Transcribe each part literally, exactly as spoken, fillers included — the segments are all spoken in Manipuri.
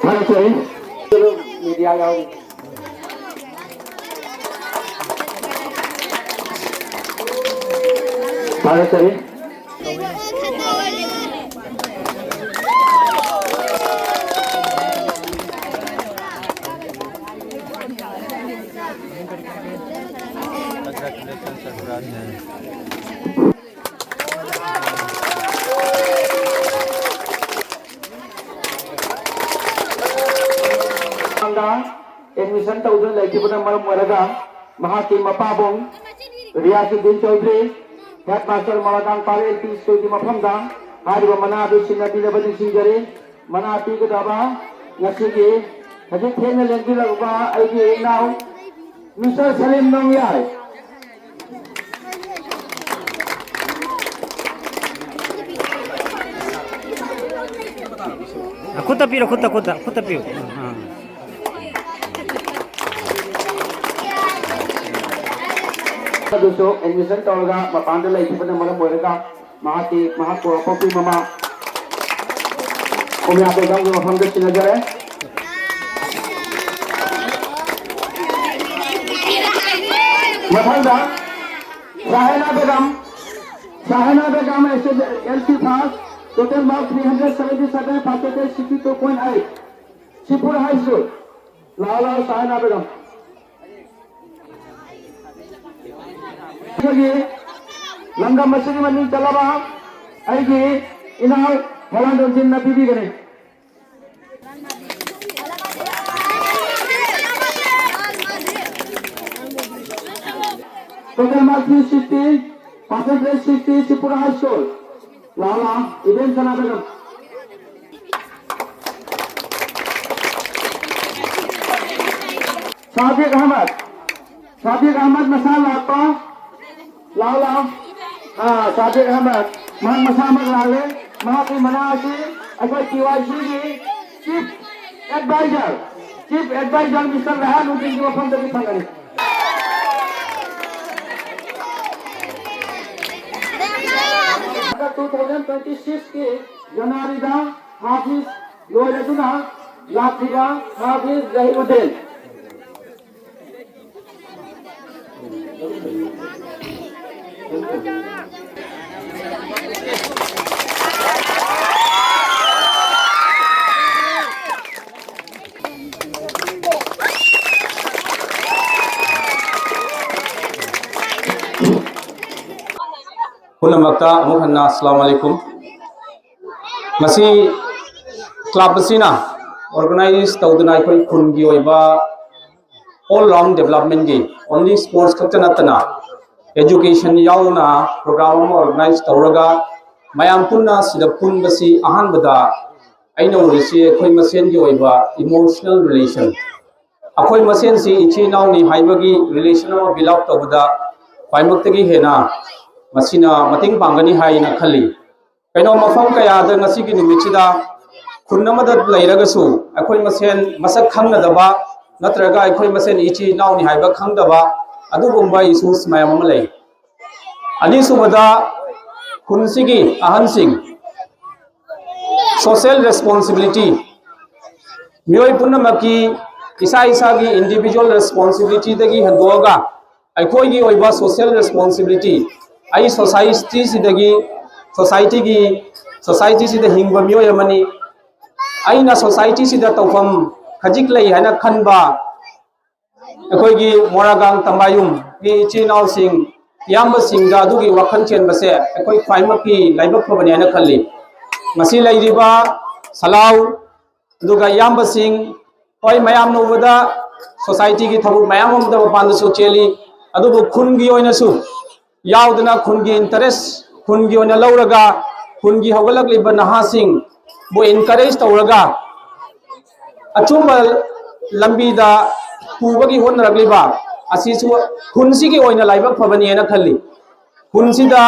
ꯐꯔꯦ, ꯁꯣꯔꯤ꯫ ꯃꯤꯗꯤꯌꯥ ꯌꯥꯎꯔꯤ꯫ ꯐꯔꯦ, ꯁꯣꯔꯤ꯫ ꯃꯃꯥꯡꯗ ꯑꯦꯗꯃꯤꯁꯟ ꯇꯧꯗꯨꯅ ꯂꯩꯈꯤꯕꯅ ꯃꯔꯝ ꯑꯣꯏꯔꯒ ꯃꯍꯥꯛꯀꯤ ꯃꯄꯥꯕꯨꯡ ꯔꯤꯌꯥꯁꯨꯗꯤꯟ ꯆꯧꯙꯔꯤ, ꯍꯦꯗ ꯃꯥꯁꯇꯔ ꯃꯔꯥꯗꯥꯡ ꯄꯥꯔꯦ ꯑꯦꯜ ꯄꯤ ꯁ꯭ꯀꯨꯜꯒꯤ ꯃꯐꯝꯗ ꯍꯥꯏꯔꯤꯕ ꯃꯅꯥ ꯑꯗꯨ ꯁꯤꯟꯅꯕꯤꯅꯕ ꯅꯤꯡꯁꯤꯡꯖꯔꯤ꯫ ꯃꯅꯥ ꯄꯤꯒꯗꯕ ꯉꯁꯤꯒꯤ ꯍꯧꯖꯤꯛ ꯊꯦꯡꯅ ꯂꯦꯡꯕꯤꯔꯛꯄ ꯑꯩꯒꯤ ꯏꯅꯥꯎ ꯃꯤꯁꯇꯔ ꯁꯂꯤꯝ ꯅꯣꯡꯌꯥꯏ꯫ ꯈꯨꯠꯇ ꯄꯤꯔꯣ, ꯈꯨꯠꯇ, ꯈꯨꯠꯇ, ꯈꯨꯠꯇ ꯄꯤꯌꯨ꯫ ꯑꯥ꯫ ꯑꯗꯨꯁꯨ ꯑꯦꯗꯃꯤꯁꯟ ꯇꯧꯔꯒ ꯃꯄꯥꯟꯗ ꯂꯩꯈꯤꯕꯅ ꯃꯔꯝ ꯑꯣꯏꯔꯒ ꯃꯍꯥꯛꯀꯤ, ꯃꯍꯥꯛꯄꯨ ꯑꯄꯣꯛꯄꯤ ꯃꯃꯥ ꯀꯣꯃꯤꯌꯥ ꯕꯦꯒꯝꯒꯤ ꯃꯐꯝꯗ ꯁꯤꯟꯅꯖꯔꯦ꯫ ꯃꯊꯪꯗ ꯁꯥꯍꯦꯅꯥ ꯕꯦꯒꯝ, ꯁꯥꯍꯦꯅꯥ ꯕꯦꯒꯝ ꯑꯦꯁ ꯑꯦꯜ ꯁꯤ ꯐꯥꯁ, total mark three hundred seventy seven, percentage sixty two point eight, Sipur high school. ꯂꯥꯛꯑꯣ, ꯂꯥꯛꯑꯣ, ꯁꯥꯍꯦꯅꯥ ꯕꯦꯒꯝ꯫ ꯑꯩꯈꯣꯏꯒꯤ ꯂꯝꯗꯝ ꯑꯁꯤꯒꯤ ꯃꯃꯤꯡ ꯆꯠꯂꯕ ꯑꯩꯒꯤ ꯏꯅꯥꯎ ꯍꯦꯂꯥꯟ ꯔꯣꯖꯤꯟꯅ ꯄꯤꯕꯤꯒꯅꯤ꯫ Total mark three sixty, percentage sixty, Sipur high school. ꯂꯥꯛꯑꯣ, ꯂꯥꯛꯑꯣ, ꯏꯕꯦꯝ ꯁꯅꯥ ꯕꯦꯒꯝ꯫ ꯁꯥꯗꯤꯛ ꯑꯍꯃꯗ, ꯁꯥꯗꯤꯛ ꯑꯍꯃꯗ ꯃꯁꯥ ꯂꯥꯛꯄ꯫ ꯂꯥꯛꯑꯣ, ꯂꯥꯛꯑꯣ꯫ ꯑꯥ, ꯁꯥꯗꯤꯛ ꯑꯍꯃꯗ, ꯃꯍꯥꯛ ꯃꯁꯥꯃꯛ ꯂꯥꯛꯂꯦ꯫ ꯃꯍꯥꯛꯀꯤ ꯃꯅꯥ ꯑꯁꯤ ꯑꯩꯈꯣꯏ ꯄꯤ ꯋꯥꯏ ꯁꯤꯒꯤ chief adviser Chief Advisor Mister ꯔꯦꯍꯥꯟ ꯎꯗꯤꯟꯒꯤ ꯃꯐꯝꯗꯒꯤ ꯐꯪꯒꯅꯤ꯫ ꯇꯨ ꯊꯥꯎꯖꯟ ꯇ꯭ꯋꯦꯟꯇꯤ ꯁꯤꯛꯁꯀꯤ ꯖꯅꯋꯥꯔꯤꯗ ꯍꯥꯐꯤꯖ ꯂꯣꯏꯔꯗꯨꯅ ꯂꯥꯛꯂꯤꯕ ꯍꯥꯐꯤꯖ ꯖꯍꯤꯔꯨꯗꯤꯟ꯫ ꯄꯨꯝꯅꯃꯛꯇ ꯑꯃꯨꯛ ꯍꯟꯅ ꯑꯁꯂꯥꯃꯨ ꯑꯂꯥꯏꯀꯨꯝ꯫ ꯉꯁꯤ ꯀ꯭ꯂꯕ ꯑꯁꯤꯅ ꯑꯣꯔꯒꯅꯥꯏꯖ ꯇꯧꯗꯨꯅ ꯑꯩꯈꯣꯏ ꯈꯨꯟꯒꯤ ꯑꯣꯏꯕ all round developmentꯀꯤ, only sports ꯈꯛꯇ ꯅꯠꯇꯅ education ꯌꯥꯎꯅ program ꯑꯃ organize ꯇꯧꯔꯒ ꯃꯌꯥꯝ ꯄꯨꯟꯅ ꯁꯤꯗ ꯄꯨꯟꯕꯁꯤ ꯑꯍꯥꯟꯕꯗ ꯑꯩꯅ ꯎꯔꯤꯁꯤ ꯑꯩꯈꯣꯏ ꯃꯁꯦꯟꯒꯤ ꯑꯣꯏꯕ emotional relation, ꯑꯩꯈꯣꯏ ꯃꯁꯦꯟꯁꯤ ꯏꯆꯤꯜ ꯏꯅꯥꯎꯅꯤ ꯍꯥꯏꯕꯒꯤ relation ꯑꯃ build up ꯇꯧꯕꯗ ꯈ꯭ꯋꯥꯏꯃꯛꯇꯒꯤ ꯍꯦꯟꯅ ꯃꯁꯤꯅ ꯃꯇꯦꯡ ꯄꯥꯡꯒꯅꯤ ꯍꯥꯏꯅ ꯈꯜꯂꯤ꯫ ꯀꯩꯅꯣ, ꯃꯐꯝ ꯀꯌꯥꯗ ꯉꯁꯤꯒꯤ ꯅꯨꯃꯤꯠꯁꯤꯗ ꯈꯨꯟ ꯑꯃꯗ ꯂꯩꯔꯒꯁꯨ ꯑꯩꯈꯣꯏ ꯃꯁꯦꯟ ꯃꯁꯛ ꯈꯪꯅꯗꯕ ꯅꯠꯇ꯭ꯔꯒ ꯑꯩꯈꯣꯏ ꯃꯁꯦꯟ ꯏꯆꯤꯜ ꯏꯅꯥꯎꯅꯤ ꯍꯥꯏꯕ ꯈꯪꯗꯕ ꯑꯗꯨꯒꯨꯝꯕ issues ꯃꯌꯥꯝ ꯑꯃ ꯂꯩ꯫ ꯑꯅꯤꯁꯨꯕꯗ, ꯈꯨꯟꯁꯤꯒꯤ ꯑꯍꯟꯁꯤꯡ, social responsibility, ꯃꯤꯑꯣꯏ ꯄꯨꯝꯅꯃꯛꯀꯤ ꯏꯁꯥ ꯏꯁꯥꯒꯤ individual responsibilityꯗꯒꯤ ꯍꯦꯟꯗꯣꯛꯑꯒ ꯑꯩꯈꯣꯏꯒꯤ ꯑꯣꯏꯕ social responsibility, ꯑꯩ societyꯁꯤꯗꯒꯤ, societyꯒꯤ, societyꯁꯤꯗ ꯍꯤꯡꯕ ꯃꯤꯑꯣꯏ ꯑꯃꯅꯤ꯫ ꯑꯩꯅ societyꯁꯤꯗ ꯇꯧꯐꯝ ꯈꯖꯤꯛ ꯂꯩ ꯍꯥꯏꯅ ꯈꯟꯕ ꯑꯩꯈꯣꯏꯒꯤ ꯃꯣꯔꯥꯒꯥꯡ ꯇꯝꯕꯥꯌꯨꯝꯒꯤ ꯏꯆꯤꯜ ꯏꯅꯥꯎꯁꯤꯡ, ꯏꯌꯥꯝꯕꯁꯤꯡꯗ ꯑꯗꯨꯒꯤ ꯋꯥꯈꯜ ꯆꯦꯟꯕꯁꯦ ꯑꯩꯈꯣꯏ ꯈ꯭ꯋꯥꯏꯃꯛꯀꯤ ꯂꯥꯏꯕꯛ ꯐꯕꯅꯤ ꯍꯥꯏꯅ ꯈꯜꯂꯤ꯫ ꯃꯁꯤ ꯂꯩꯔꯤꯕ ꯁꯂꯥꯎ, ꯑꯗꯨꯒ ꯏꯌꯥꯝꯕꯁꯤꯡ, ꯍꯣꯏ, ꯃꯌꯥꯝꯅ ꯎꯕꯗ societyꯒꯤ ꯊꯕꯛ ꯃꯌꯥꯝ ꯑꯃꯗ ꯃꯄꯥꯟꯗꯁꯨ ꯆꯦꯜꯂꯤ, ꯑꯗꯨꯕꯨ ꯈꯨꯟꯒꯤ ꯑꯣꯏꯅꯁꯨ ꯌꯥꯎꯗꯅ, ꯈꯨꯟꯒꯤ interest ꯈꯨꯟꯒꯤ ꯑꯣꯏꯅ ꯂꯧꯔꯒ, ꯈꯨꯟꯒꯤ ꯍꯧꯒꯠꯂꯛꯂꯤꯕ ꯅꯍꯥꯁꯤꯡꯕꯨ encourage ꯇꯧꯔꯒ ꯑꯆꯨꯝꯕ ꯂꯝꯕꯤꯗ ꯄꯨꯕꯒꯤ ꯍꯣꯠꯅꯔꯛꯂꯤꯕ ꯑꯁꯤꯁꯨ ꯈꯨꯟꯁꯤꯒꯤ ꯑꯣꯏꯅ ꯂꯥꯏꯕꯛ ꯐꯕꯅꯤ ꯍꯥꯏꯅ ꯈꯜꯂꯤ꯫ ꯈꯨꯟꯁꯤꯗ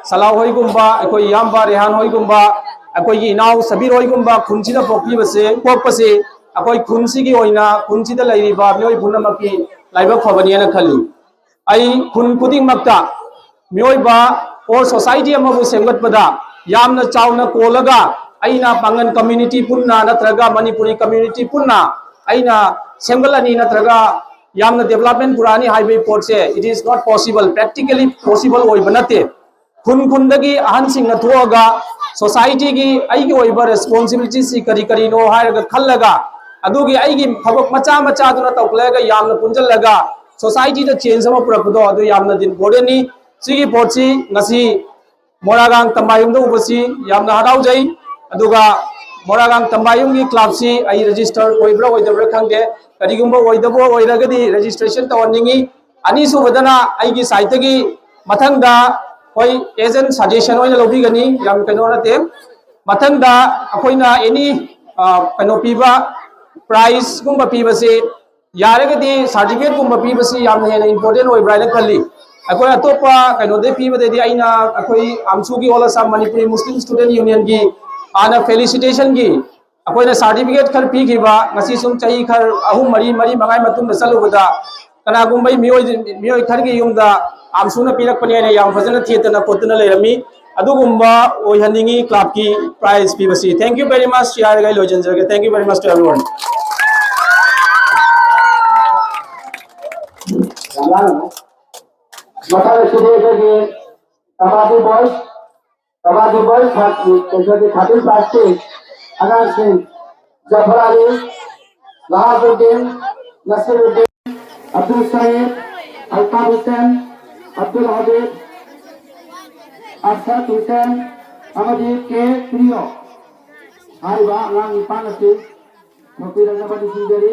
ꯁꯂꯥꯎ ꯍꯣꯏꯒꯨꯝꯕ, ꯑꯩꯈꯣꯏ ꯏꯌꯥꯝꯕ ꯔꯦꯍꯥꯟ ꯍꯣꯏꯒꯨꯝꯕ, ꯑꯩꯈꯣꯏꯒꯤ ꯏꯅꯥꯎ ꯁꯕꯤꯔ ꯍꯣꯏꯒꯨꯝꯕ ꯈꯨꯟꯁꯤꯗ ꯄꯣꯛꯄꯤꯕꯁꯦ, ꯄꯣꯛꯄꯁꯦ ꯑꯩꯈꯣꯏ ꯈꯨꯟꯁꯤꯒꯤ ꯑꯣꯏꯅ ꯈꯨꯟꯁꯤꯗ ꯂꯩꯔꯤꯕ ꯃꯤꯑꯣꯏ ꯄꯨꯝꯅꯃꯛꯀꯤ ꯂꯥꯏꯕꯛ ꯐꯕꯅꯦꯅ ꯈꯜꯂꯤ꯫ ꯑꯩ ꯈꯨꯟ ꯈꯨꯗꯤꯡꯃꯛꯇ ꯃꯤꯑꯣꯏꯕ or society ꯑꯃꯕꯨ ꯁꯦꯝꯒꯠꯄꯗ ꯌꯥꯝꯅ ꯆꯥꯎꯅ ꯀꯣꯜꯂꯒ ꯑꯩꯅ ꯄꯥꯡꯒꯟ community ꯄꯨꯟꯅ ꯅꯠꯇ꯭ꯔꯒ ꯃꯅꯤꯄꯨꯔꯤ community ꯄꯨꯟꯅ ꯑꯩꯅ ꯁꯦꯝꯒꯠꯂꯅꯤ ꯅꯠꯇ꯭ꯔꯒ ꯌꯥꯝꯅ development ꯄꯨꯔꯛꯑꯅꯤ ꯍꯥꯏꯕꯒꯤ ꯄꯣꯠꯁꯦ, it is not possible, practically possible ꯑꯣꯏꯕ ꯅꯠꯇꯦ꯫ ꯈꯨꯟ ꯈꯨꯟꯗꯒꯤ ꯑꯍꯟꯁꯤꯡꯅ ꯊꯣꯛꯑꯒ society ꯒꯤ ꯑꯩꯒꯤ ꯑꯣꯏꯕ responsibility ꯁꯤ ꯀꯔꯤ ꯀꯔꯤꯅꯣ ꯍꯥꯏꯔꯒ ꯈꯜꯂꯒ ꯑꯗꯨꯒꯤ ꯑꯩꯒꯤ ꯊꯕꯛ ꯃꯆꯥ ꯃꯆꯥꯗꯨꯅ ꯇꯧꯈꯠꯂꯒ ꯌꯥꯝꯅ ꯄꯨꯟꯁꯤꯜꯂꯒ society ꯗ change ꯑꯃ ꯄꯨꯔꯛꯄꯗꯣ ꯑꯗꯨ ꯌꯥꯝꯅ important ꯅꯤ꯫ ꯁꯤꯒꯤ ꯄꯣꯠꯁꯤ ꯉꯁꯤ ꯃꯣꯔꯥꯒꯥꯡ ꯇꯝꯕꯥꯌꯨꯝꯗ ꯎꯕꯁꯤ ꯌꯥꯝꯅ ꯍꯔꯥꯎꯖꯩ꯫ ꯑꯗꯨꯒ ꯃꯣꯔꯥꯒꯥꯡ ꯇꯝꯕꯥꯌꯨꯝꯒꯤ club ꯁꯤ ꯑꯩ register ꯑꯣꯏꯕ꯭ꯔꯥ ꯑꯣꯏꯗꯕ꯭ꯔꯥ ꯈꯪꯗꯦ꯫ ꯀꯔꯤꯒꯨꯝꯕ ꯑꯣꯏꯗꯕ ꯑꯣꯏꯔꯒꯗꯤ registration ꯇꯧꯍꯟꯅꯤꯡꯉꯤ꯫ ꯑꯅꯤꯁꯨꯕꯗꯅ ꯑꯩꯒꯤ side ꯇꯒꯤ ꯃꯊꯪꯗ ꯍꯣꯏ, as an suggestion ꯑꯣꯏꯅ ꯂꯧꯕꯤꯒꯅꯤ, ꯌꯥꯝ ꯀꯩꯅꯣ ꯅꯠꯇꯦ꯫ ꯃꯊꯪꯗ ꯑꯩꯈꯣꯏꯅ any, ꯑ, ꯀꯩꯅꯣ ꯄꯤꯕ, prize ꯀꯨꯝꯕ ꯄꯤꯕꯁꯦ ꯌꯥꯔꯒꯗꯤ certificate ꯀꯨꯝꯕ ꯄꯤꯕꯁꯤ ꯌꯥꯝꯅ ꯍꯦꯟꯅ important ꯑꯣꯏꯕ꯭ꯔꯥ ꯍꯥꯏꯅ ꯈꯜꯂꯤ꯫ ꯑꯩꯈꯣꯏ ꯑꯇꯣꯞꯄ ꯀꯩꯅꯣꯗꯩ ꯄꯤꯕꯗꯩꯗꯤ ꯑꯩꯅ ꯑꯩꯈꯣꯏ AMSU ꯒꯤ All Assam Manipuri Muslim Student Union ꯒꯤ ꯍꯥꯟꯅ felicitation ꯒꯤ ꯑꯩꯈꯣꯏꯅ certificate ꯈꯔ ꯄꯤꯈꯤꯕ, ꯉꯁꯤ ꯁꯨꯝ ꯆꯍꯤ ꯈꯔ ꯑꯍꯨꯝ, ꯃꯔꯤ, ꯃꯔꯤ, ꯃꯉꯥꯒꯤ ꯃꯇꯨꯡꯗ ꯆꯠꯂꯨꯕꯗ ꯀꯅꯥꯒꯨꯝꯕ ꯃꯤꯑꯣꯏ, ꯃꯤꯑꯣꯏ ꯈꯔꯒꯤ ꯌꯨꯝꯗ AMSU ꯅ ꯄꯤꯔꯛꯄꯅꯦꯅ ꯌꯥꯝ ꯐꯖꯅ ꯊꯦꯠꯇꯅ ꯈꯣꯠꯇꯅ ꯂꯩꯔꯝꯃꯤ꯫ ꯑꯗꯨꯒꯨꯝꯕ ꯑꯣꯏꯍꯟꯅꯤꯡꯉꯤ club ꯀꯤ prize ꯄꯤꯕꯁꯤ꯫ Thank you very much꯫ ꯌꯥꯔꯒ ꯑꯩ ꯂꯣꯏꯁꯤꯟꯖꯔꯒꯦ꯫ Thank you very much to everyone꯫ ꯃꯊꯪ ꯑꯁꯤꯗꯤ ꯑꯩꯈꯣꯏꯒꯤ ꯀꯕꯥꯗꯤ boys, ꯀꯕꯥꯗꯤ boys ꯀꯩꯅꯣꯒꯤ thirteen class ꯀꯤ ꯑꯉꯥꯡꯁꯤꯡ ꯖꯐꯔ ꯑꯂꯤ, ꯂꯍꯥꯖꯨꯗꯤꯟ, ꯅꯁꯤꯔꯨꯗꯤꯟ, ꯑꯕꯗꯨꯜ ꯁꯌꯤꯗ, ꯑꯜꯇꯥꯐ ꯍꯨꯁꯦꯟ, ꯑꯕꯗꯨꯜ ꯍꯕꯤꯕ, ꯑꯁꯗ ꯍꯨꯁꯦꯟ ꯑꯃꯗꯤ ꯀꯦ ꯄ꯭ꯔꯤꯌꯣ ꯍꯥꯏꯔꯤꯕ ꯑꯉꯥꯡ ꯅꯤꯄꯥꯟ ꯑꯁꯤ ꯊꯣꯛꯄꯤꯔꯛꯅꯕ ꯅꯤꯡꯁꯤꯡꯖꯔꯤ꯫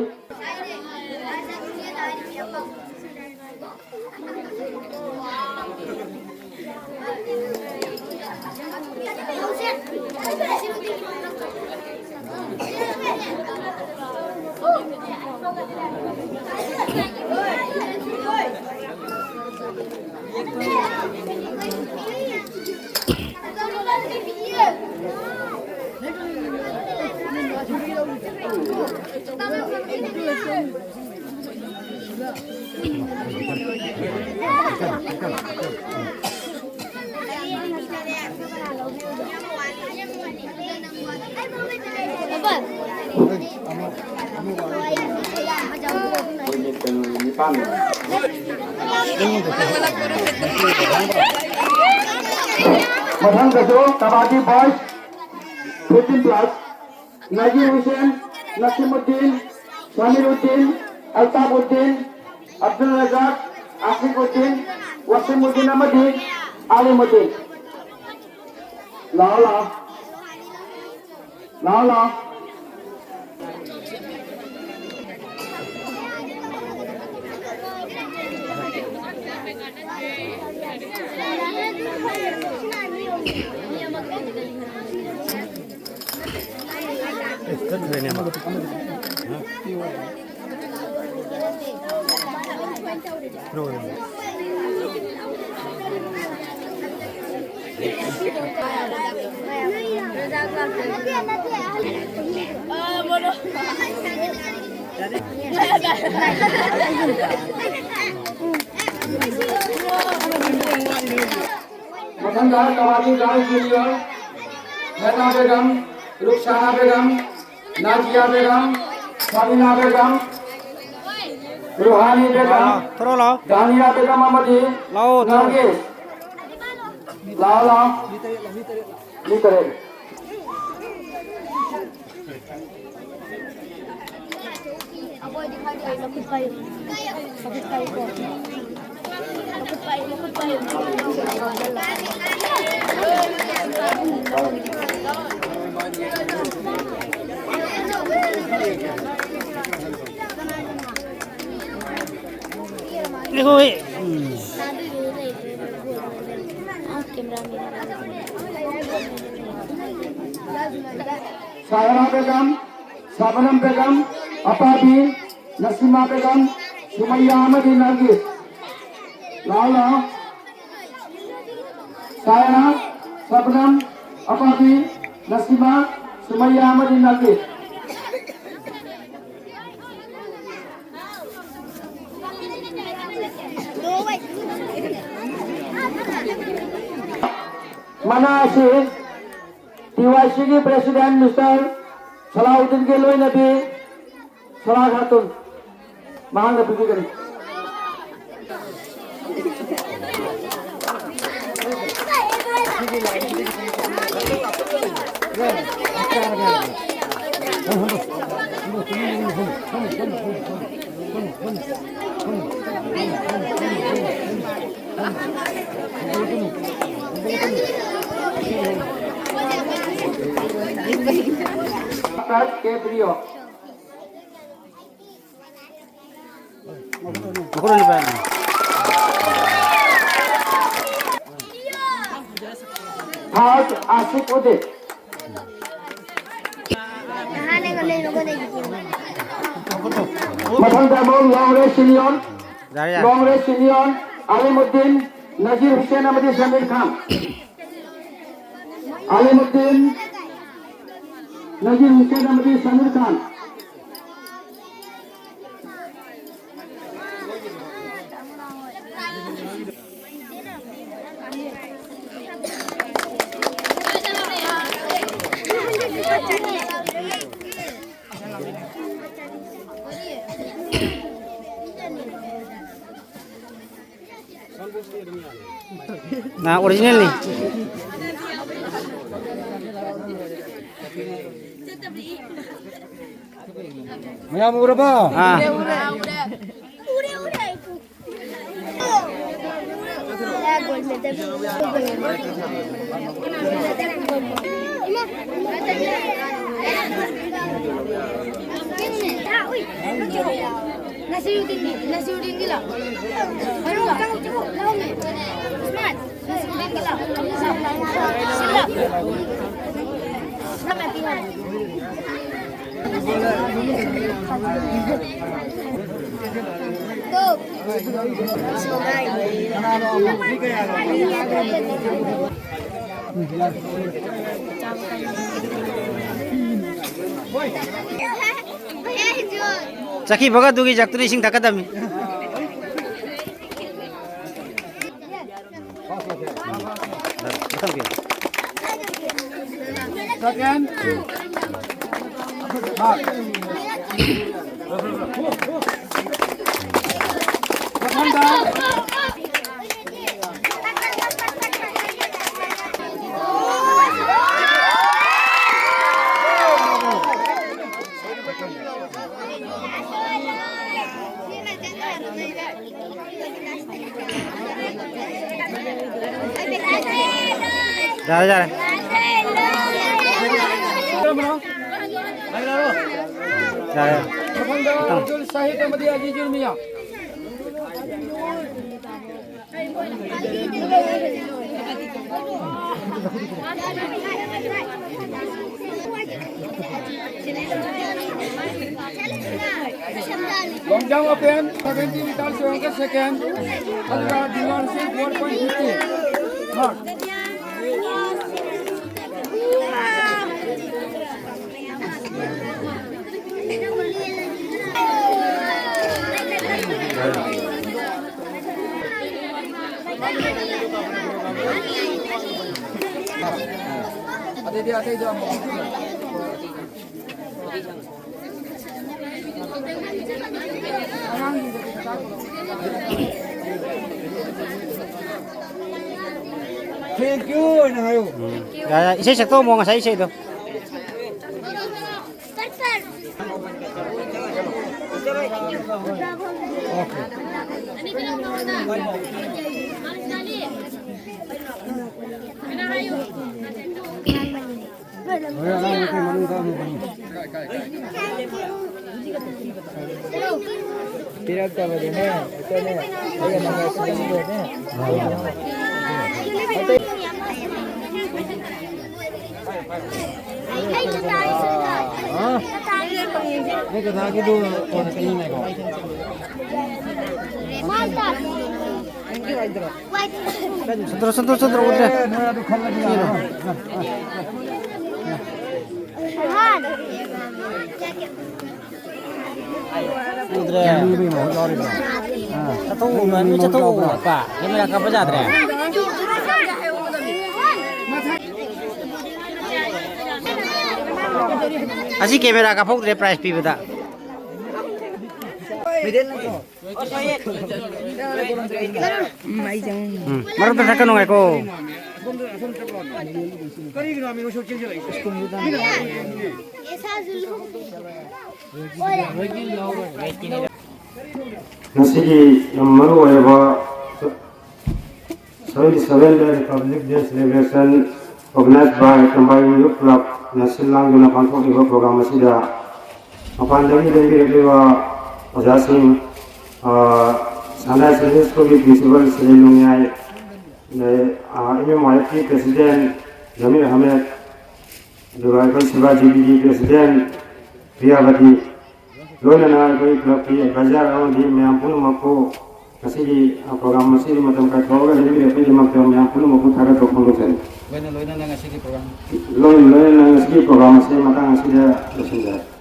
ꯃꯊꯪꯗꯁꯨ kabaddi boys fifteen plus, Nazir Hussain, Nasimuddin, Samiruddin, Altafuddin, Abdul Razak, Asifuddin, Wasimuddin ꯑꯃꯗꯤ ꯑꯥꯂꯤꯃꯨꯗꯤꯟ꯫ ꯂꯥꯛꯑꯣ, ꯂꯥꯛꯑꯣ꯫ ꯂꯥꯛꯑꯣ, ꯂꯥꯛꯑꯣ꯫ ꯑꯦ, ꯆꯠꯈ꯭ꯔꯦꯅꯦ ꯑꯃ꯫ ꯃꯊꯪꯗ ꯀꯕꯥꯗꯤ ꯒꯥꯔꯜꯁ ꯖꯨꯅꯤꯌꯔ, ꯍꯦꯅꯥ ꯕꯦꯒꯝ, ꯔꯨꯛꯁꯥꯅꯥ ꯕꯦꯒꯝ, ꯅꯥꯖꯤꯌꯥ ꯕꯦꯒꯝ, ꯁꯥꯃꯤꯅꯥ ꯕꯦꯒꯝ, ꯔꯨꯍꯥꯅꯤ ꯕꯦꯒꯝ, ꯂꯥꯛꯑꯣ, ꯊꯣꯔꯛꯑꯣ, ꯂꯥꯛꯑꯣ꯫ ꯗꯥꯅꯤꯌꯥ ꯕꯦꯒꯝ ꯑꯃꯗꯤ ꯂꯥꯛꯑꯣ, ꯊꯣꯔꯛꯑꯣ꯫ ꯅꯔꯒꯤꯁ꯫ ꯂꯥꯛꯑꯣ, ꯂꯥꯛꯑꯣ꯫ ꯃꯤ ꯇꯔꯦꯠ꯫ देखो भाई। ꯁꯥꯍꯔꯥ ꯕꯦꯒꯝ, ꯁꯕꯅꯝ ꯕꯦꯒꯝ, ꯑꯄꯥꯕꯤ, ꯅꯁꯤꯃꯥ ꯕꯦꯒꯝ, ꯁꯨꯃꯩꯌꯥ ꯑꯃꯗꯤ ꯅꯔꯒꯤꯁ꯫ ꯂꯥꯛꯑꯣ, ꯂꯥꯛꯑꯣ꯫ ꯁꯥꯍꯔꯥ, ꯁꯕꯅꯝ, ꯑꯄꯥꯕꯤ, ꯅꯁꯤꯃꯥ, ꯁꯨꯃꯩꯌꯥ ꯑꯃꯗꯤ ꯅꯔꯒꯤꯁ꯫ ꯃꯅꯥ ꯑꯁꯤ ꯇꯤ ꯋꯥꯏ ꯁꯤꯒꯤ president Mister ꯁꯂꯥꯎꯗꯤꯟꯒꯤ ꯂꯣꯏꯅꯕꯤ ꯁꯂꯥ ꯈꯥꯇꯨꯟ, ꯃꯍꯥꯛꯅ ꯄꯤꯕꯤꯒꯅꯤ꯫ ꯀꯦꯕ꯭ꯔꯤꯑꯣ꯫ Third, Asif Ude. ꯃꯊꯪꯗ ꯑꯃꯨꯛ long race champion, ꯌꯥꯔꯦ, ꯌꯥꯔꯦ꯫ Long race champion, Alimuddin, Nazir Hussain ꯑꯃꯗꯤ ꯁꯃꯤꯔ ꯈꯥꯟ꯫ ꯑꯂꯤꯃꯨꯗꯤꯟ, ꯅꯖꯤꯔ ꯍꯨꯁꯦꯟ ꯑꯃꯗꯤ ꯁꯃꯤꯔ ꯈꯥꯟ꯫ ꯅ original ꯅꯤ꯫ ꯃꯌꯥꯝ ꯎꯔꯕꯣ? ꯑꯥ꯫ ꯅꯁꯤꯔꯨꯗꯤꯟ, ꯅꯁꯤꯔꯨꯗꯤꯟꯒꯤ ꯂꯥꯎ꯫ ꯐꯔꯨ ꯂꯥꯎ꯫ ꯂꯥꯎꯃꯦ꯫ ꯎꯁꯃꯥꯟ, ꯅꯁꯤꯔꯨꯗꯤꯟꯒꯤ ꯂꯥꯎ꯫ ꯁꯤꯜꯂꯥ꯫ ꯆꯠꯈꯤꯕꯒ ꯑꯗꯨꯒꯤ ꯖꯛꯇꯨꯅ ꯏꯁꯤꯡ ꯊꯛꯀꯗꯕꯅꯤ꯫ Second. Mark. Protham down. जा रहे, जा रहे। जा रहे। अब्दुल शाहिद अहमदी अजीजुल मियां। Long jump open, seventy meters, second. Alga, Diwar Singh, four point fifty. Mark. Thank you, ꯑꯣꯏꯅ ꯍꯥꯏꯌꯨ꯫ ꯎꯝ꯫ ꯌꯥꯔꯦ, ꯌꯥꯔꯦ꯫ ꯏꯁꯩ ꯁꯛꯇꯣꯛꯑꯝꯃꯣ, ꯉꯁꯥꯏ ꯏꯁꯩꯗꯣ꯫ ꯄꯤꯔꯛꯇꯕꯗꯨꯅꯦ, ꯑꯩꯈꯣꯏꯅ ꯑꯩꯅ ꯅꯪ ꯉꯁꯥꯏ ꯄꯤꯔꯛꯇꯕꯅꯦ꯫ ꯑꯩ ꯀꯗꯥꯒꯤꯗꯨ ꯀꯣꯟꯅ ꯄꯤꯅꯤꯡꯉꯥꯏꯀꯣ꯫ ꯁꯟꯇ꯭ꯔꯣ, ꯁꯟꯇ꯭ꯔꯣ, ꯁꯟꯇ꯭ꯔꯣ, ꯎꯗ꯭ꯔꯦ꯫ ꯑꯦ, ꯅꯣꯏ ꯑꯗꯨ ꯈꯜꯂꯗꯤ ꯌꯥꯔꯣꯏ꯫ ꯎꯗ꯭ꯔꯦ꯫ ꯃꯤ ꯃꯍꯨꯠ ꯌꯥꯎꯔꯤꯕ꯭ꯔꯣ? ꯑꯥ꯫ ꯆꯠꯊꯣꯛꯎ, ꯃꯤ ꯃꯍꯨꯠ ꯆꯠꯊꯣꯛꯎ, ꯌꯥꯎꯕ꯭ꯔꯥ? ꯑꯄꯥ꯫ ꯀꯦꯃꯦꯔꯥ ꯀꯥꯞꯄ ꯌꯥꯗ꯭ꯔꯦ꯫ ꯑꯁꯤ ꯀꯦꯃꯦꯔꯥ ꯀꯥꯞꯍꯧꯗ꯭ꯔꯦ ꯄ꯭ꯔꯥꯏꯖ ꯄꯤꯕꯗ꯫ ꯎꯝ, ꯃꯔꯛꯇ ꯊꯛꯀꯅꯨ, ꯉꯥꯏꯈꯣ꯫ ꯉꯁꯤꯒꯤ ꯌꯥꯝ ꯃꯔꯨ ꯑꯣꯏꯔꯕ seventy seventh Republic Day celebration organized by Tambayu Youth Club ꯅ ꯁꯤꯜ ꯂꯥꯡꯗꯨꯅ ꯄꯥꯡꯊꯣꯛꯂꯤꯕ program ꯑꯁꯤꯗ ꯃꯄꯥꯟꯗꯒꯤ ꯂꯦꯡꯕꯤꯔꯛꯂꯤꯕ ꯑꯣꯖꯥꯁꯤꯡ, ꯑ, ꯁꯅꯥ ꯁꯤꯜ ꯁ꯭ꯀꯨꯜꯒꯤ principal ꯁꯤꯔꯦꯟ ꯅꯣꯡꯌꯥꯏ, ꯑꯗꯩ, ꯑ, M M Y F ꯀꯤ president ꯖꯃꯤꯔ ꯑꯍꯃꯦꯗ, ꯑꯗꯨꯒ ꯑꯩꯈꯣꯏ ꯁꯤꯕꯥ ꯖꯤ ꯕꯤꯒꯤ president ꯄ꯭ꯔꯤꯌꯥꯕꯇꯤ, ꯂꯣꯏꯅꯅ ꯑꯩꯈꯣꯏ club ꯀꯤ advisor ꯑꯃꯗꯤ ꯃꯌꯥꯝ ꯄꯨꯝꯅꯃꯛꯄꯨ ꯉꯁꯤꯒꯤ, ꯑ, program ꯑꯁꯤꯒꯤ ꯃꯇꯝ ꯀꯥꯏꯊꯣꯛꯑꯒ ꯂꯦꯡꯕꯤꯔꯛꯄꯒꯤꯗꯃꯛꯇ ꯃꯌꯥꯝ ꯄꯨꯝꯅꯃꯛꯄꯨ ꯊꯥꯒꯠꯄ ꯐꯣꯡꯗꯣꯛꯆꯔꯤ꯫ ꯂꯣꯏꯅ ꯂꯣꯏꯅꯅ ꯉꯁꯤꯒꯤ program ꯂꯣꯏꯅ ꯂꯣꯏꯅꯅ ꯉꯁꯤꯒꯤ program ꯑꯁꯤ ꯃꯇꯥꯡ ꯑꯁꯤꯗ ꯂꯣꯏꯁꯤꯟꯖꯔꯦ꯫